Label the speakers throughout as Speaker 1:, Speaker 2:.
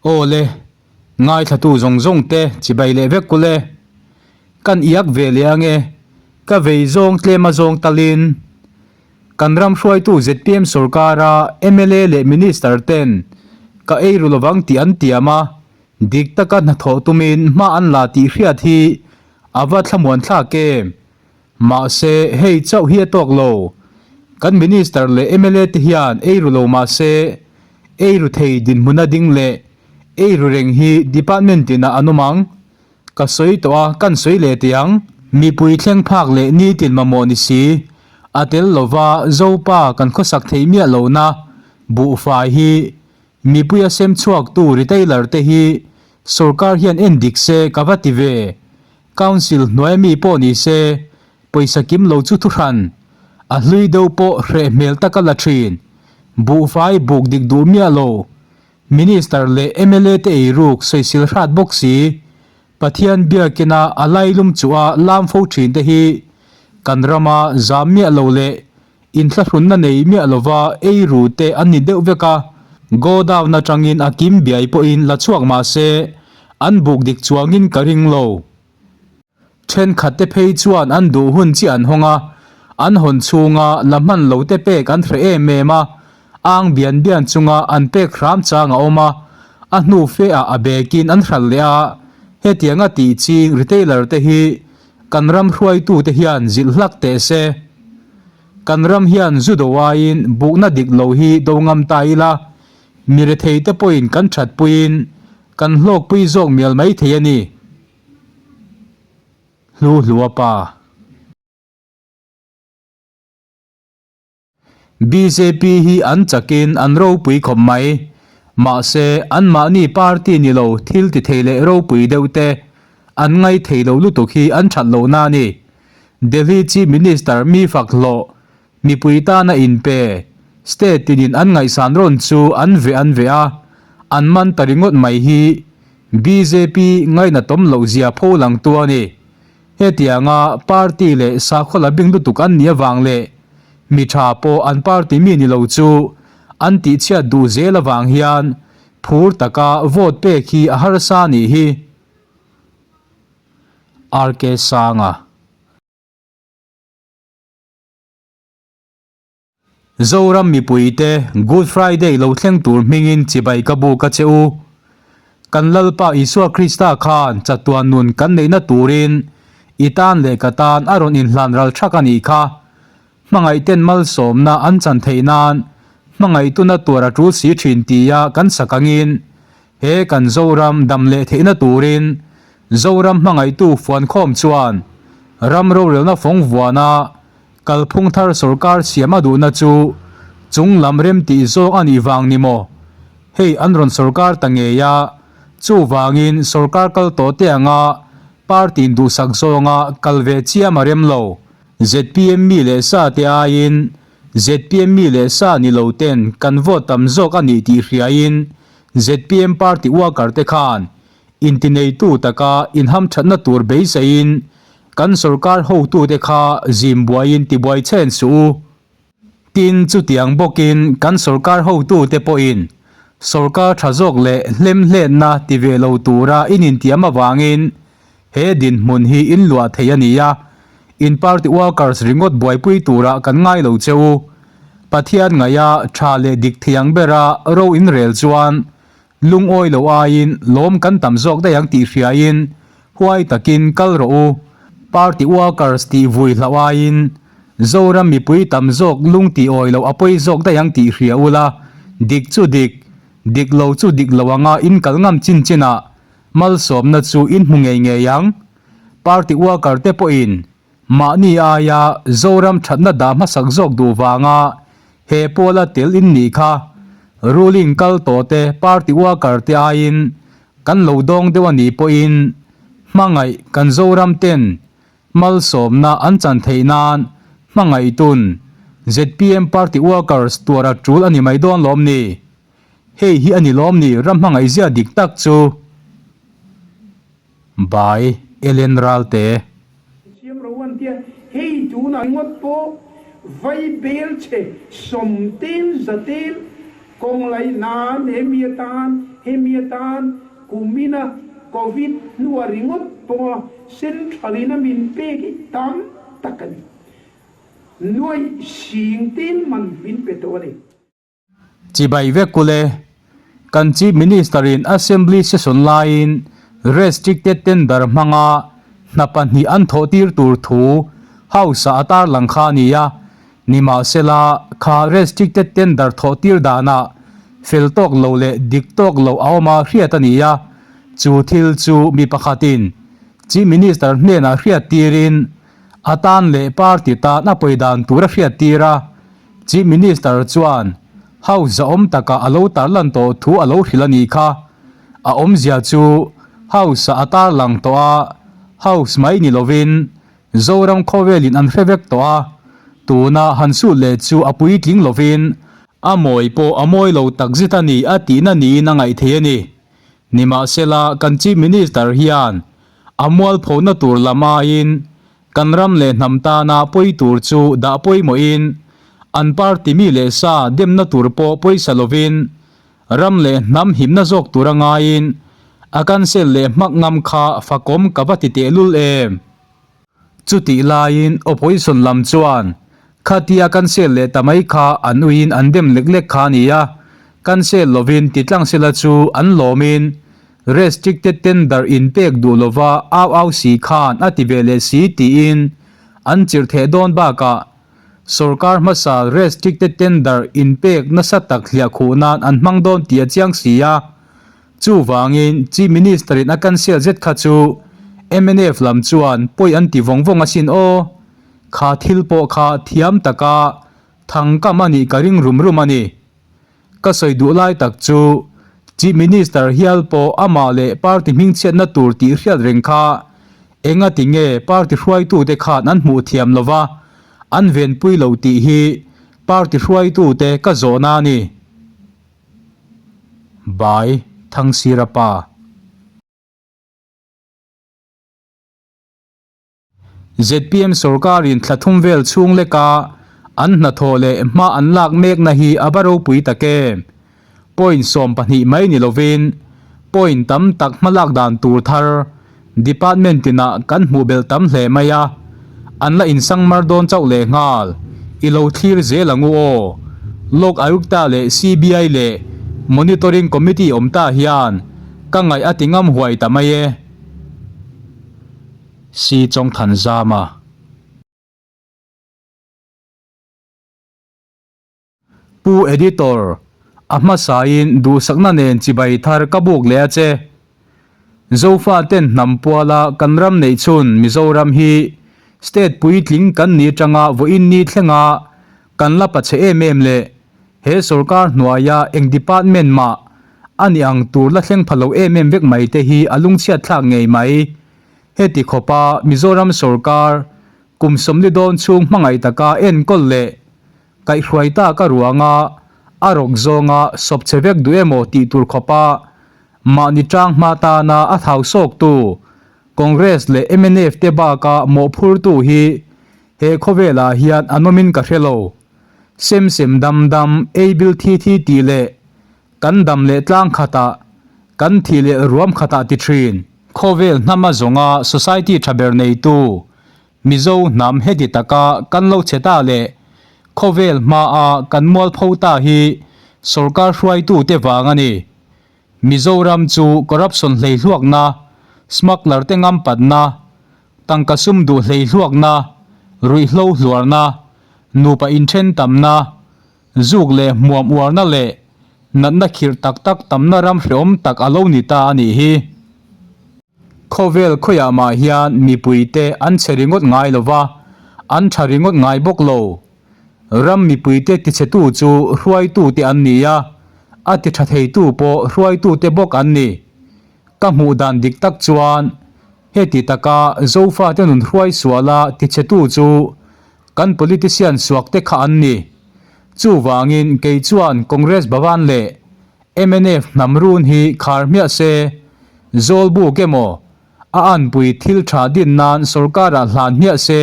Speaker 1: Aw le, ngaithlatu zawng zawng te chibai leh vek kul e. Kan iak ve leh ange, ka vei zawng tlem a zawng talin. Kan ram hruaitu zpm sorkara mla leh minister ten ka ei ru lovang tih an tiam a, dik taka hnathawh tumin hma an la tih hriat hi a va thlamuan thlak em? Mahse, hei chauh hi a tawk lo. Kan Minister leh mla te hian ei ru lo mahse, ei ru thei dinhmuna ding leh ei ru reng hi department tinah an awm ang. Ka sawi tawh a, kan sawi leh teh ang. Mipui thleng phak leh nitin mamawh ni si, a tel lova Zopa kan khawsak theih miah lohna buhfai hi Mipuia sem chhuaktu retailer te hi sorkar hian en dik se ka va ti ve. Council hnuaia mi pawh ni se, pawisa kim lo chu thuhran, a hlui deuh pawh hreh hmel tak a la thin. Buhfai buk dik duh miah lo. Minister leh mla te eiruk sawisil hrat bawk si. Pathian biakina a lailum chu a lam fo thin te hi kan rama zam miah lo leh Inthlahrunna nei miah lova ei ru te an ni deuh vek a, godown atangin a kim biai pawhin la chhuak mah se an buk dik chuangin ka ring lo. Thenkhat te phei chuan an duh hun chiah an hawng a, an hawn chhunga la hman lo te pek an hreh em em a, ang bian bian chunga an pek hram chang a awm a, a hnu fe ah a bekin an hral leh a, hetianga tih ching retailer te hi Kan ram hruaitute hian zilh hlak teh se. Kan ram hian zu do aiin bukna dik lo hi do ngam ta ila, mi retheite pawhin kan thatpuiin kan hlawkpui zawk mial mai thei a ni. Hlu Hlua Pa. Bjp hi an chakin an ropui khawp mai. Mahse, anmahni party ni lo thil ti thei leh ropui deuh te an ngai thei lo lutuk hi an that lohna a ni. Delhi Chief Minister mi fak hlawh, mipui tana inpe, state tinin an ngaihsan rawn chu an veh an veh a, an man ta ringawt mai hi bjp ngainatawm loh zia pho langtu a ni. Hetianga party leh sakhaw la bing lutuk an nih avang leh mi tha pawh an party mi ni lo chu an tihchhiat duh zel avang hian phur taka vote pek hi a harsa a nih hi. RK Sanga. Zoram mipuite Good Friday lo thleng tur hmingin chibai ka buk a che u. Kan Lalpa Isua Krista khan chatuan nun kan neihna turin i tan leh ka tan a rawn inhlan ral thak a nih kha. Hmangaihten malsawmna an chan theih nan hmangaihtuna tuar a tul si thin tia kan sak angin he kan Zoram dam leh theihna turin Zoram hmangaihtu fuankhawm chuan ram rorelna fawng vuana Kalphung thar sorkar siam a duhna chu chung lam rem tih zawk a nih vang ni maw? Hei an rawn sorkar ta ngei a, chuvangin sorkar kal tawh te anga party in duhsak zawnga kal ve chiam a rem lo. Zpm mi leh sa te aiin zpm mi leh sa ni lo ten kan vote tam zawk a nih tih hriain zpm party worker te khan intineitu taka inhamthatna tur beiseiin Kan sorkar hotute kha zim buaiin tibuai chhen suh u. Tin, chutiang bawkin kan sorkar hotute pawhin sorkar tha zawk leh hlemhletna ti ve lo tura in intiam avangin he dinhmun hi in luah thei a ni a, in party workers ringawt buaipui turah kan ngai lo che u. Pathian ngaia tha leh dik thei ang bera ro inrel chuan Lungawi lo aiin lawm kan tam zawk daih ang tih hriain huai takin kal rawh u. Party workers tih vui hlauh aiin Zoram mipui tam zawk lung tih awi loh a pawi zawk daih ang tih hria ula, dik chu dik, dik lo chu dik lo anga in kal ngam chin chinah malsawmna chu in hmu ngei ngei ang. Party worker te pawhin Mahni aia Zoram thatna dah hmasak zawk duh vanga he pawla tel in nih kha ruling kal tawh te party worker te aiin kan lo dawng deuh a nih pawhin hmangaih kan Zoram ten malsawmna an chan theih nan hmangaihtun zpm party workers tuar a tul a ni mai dawn lawm ni? Hei hi a ni lawm ni ram hmangaihzia dik tak chu. By Ellen Ralte.
Speaker 2: Siam ro an tia, hei tunah ringawt pawh vai bel chhe sawm tel za tel. Kawng laih nan hemi atan hemi atan kumina Covid hnua ringawt pawnga Central in a min pek hi tam tak a ni. Nuaih sing tin man min pe tawh a ni.
Speaker 1: Chibai vek ule, kan Chief Minister in Assembly session laiin restricted tender hmanga hna pahnih an thawh tir tur thu House ah a tarlang kha a ni a, nimahsela kha restricted tender thawh tir danah fel tawk lo leh dik tawk lo a awm a hriat a ni a, chu thil chu mi pakhatin Chief Minister hnenah hriat tirin a tan leh party tan a pawi dan tur a hriat tir a. Chief Minister chuan House zahawm takah a lo tarlan tawh thu a lo hrilh a nih kha. A awmzia chu House-ah a tarlang tawh a, House mai ni lovin Zoram khawvelin an hre vek tawh a, tuna han sut leh chu a puitling lovin a mawi pawh a mawi lo takzet a ni a tihna niin a ngaih thei a ni. Nimahsela kan Chief Minister hian a mualphona tur lam aiin Kan ram leh hnam tana pawi tur chu dah pawimawhin, an party mi leh sa demna tur pawh pawisa lovin, ram leh hnam himna zawk tura ngaiin a cancel leh hmak ngam kha fakawm ka va ti tehlul em? Chutih laiin opposition lam chuan khatia cancel leh ta mai kha an uiin an dem lek lek kha a ni a, cancel lovin titlang sela chu an lawmin Restricted tender in pek duh lova au au si khan a ti ve leh si tiin an chirh theh dawn bakah sorkar hmasa restricted tender in pek nasa tak hliah khuh nan an hmang dawn tih a chiang si a. Chuvangin Chief Minister in a cancel zet kha chu mnf lam chuan pawi an ti vawng vawng asin aw. Kha thil pawh kha thiam taka thangkam a nih ka ring rum rum a ni. Ka sawi duh lai tak chu Chief Minister hial pawh amah leh party hmingchhiatna tur tih hriat reng kha engati nge party hruaitute khan an hmuh thiam lova an venpui lo tih hi party hruaitute ka zawhna a ni. By Thangsira Pa. Zpm sorkarin thla thum vel chhung leka an hnathawh leh hma an lak mekna hi a va ropui tak em? Point 12 mai ni lovin point tam tak hma lak dan tur thar department tinah kan hmuh belh tam hle mai a, an la insang mar dawn chauh leh nghal i lo thlir zel ang u aw. Lok Ayukta leh CBI leh Monitoring Committee awm ta hian ka ngaih a ti ngam huai ta mai e. Si Chawngthanzama. Pu Editor, a hmasain duhsakna nen chibai thar ka buk leh a che. Zofaten hnam puala kan ram neih chhun Mizoram hi state puitling kan ni atanga vawiin ni thlenga kan la pachhe em em leh he sorkar hnuaia eng department mah a ni ang tur la thleng pha lo em em vek mai te hi a lungchhiat thlak ngei mai. Heti khawpa Mizoram sorkar kum 40 dawn chhung hmangaih taka enkawl leh kaihhruai tak a ruanga a rawk zawnga sawp chhe vek duh emaw tih tur khawpa mahni tang hma tana a thau sawktu Congress leh mnf te baka mawhphurtu hi he khawvelah hian an awmin ka hre lo. Sem sem dam dam ei bil thi thi tih leh Kan dam leh tlang khatah, kan thih leh ruam khatah ti thin. Khawvel hnama zawnga society tha ber neitu Mizo hnam heti taka kan lo che ta leh khawvel hmaa kan mualpho ta hi sorkar hruaitute vang a ni. Mizoram chu corruption hleihluakna, smuggler te ngampatna, tangka sum duh hleihluakna, ruihhlo hluarna, nupa inthen tamna, Zuk leh hmuam uarna leh natna khirh tak tak tamna ram hrehawm tak a lo ni ta a nih hi. Khawvel khawiah mah hian mipuite an chhe ringawt ngai lo va, an tha ringawt ngai bawk lo. Ram mipuite tichhetu chu hruaitute an ni a, a titha theitu pawh hruaitute bawk an ni. Ka hmuh dan dik tak chuan heti taka Zofate nun hruai suala tichhetu chu Kan politician suak te kha an ni. Chuvangin kei chuan Congress Bhavan leh mnf hnam run hi khar hmiah se, Zawlbuk emaw a anpui thil tha din nan sorkarah hlan hmiah se,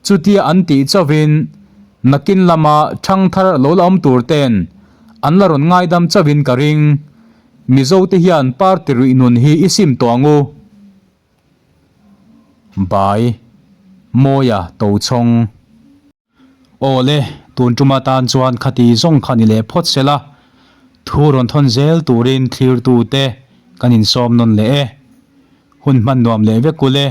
Speaker 1: chutia an tih chauhin nakin lama thangthar lo la awm tur ten. An la rawn ngaidam chauhin ka ring. Mizo te hian party ruih nun hi i sim tawh ang u. Bai. Mawia Tochhawng. Aw le, tun tum atan chuan khati zawng kha ni leh phawt se la, thu rawn thawn zel turin thlirtu te kan insawm nawn leh e. Hun hman nuam leh vek u le.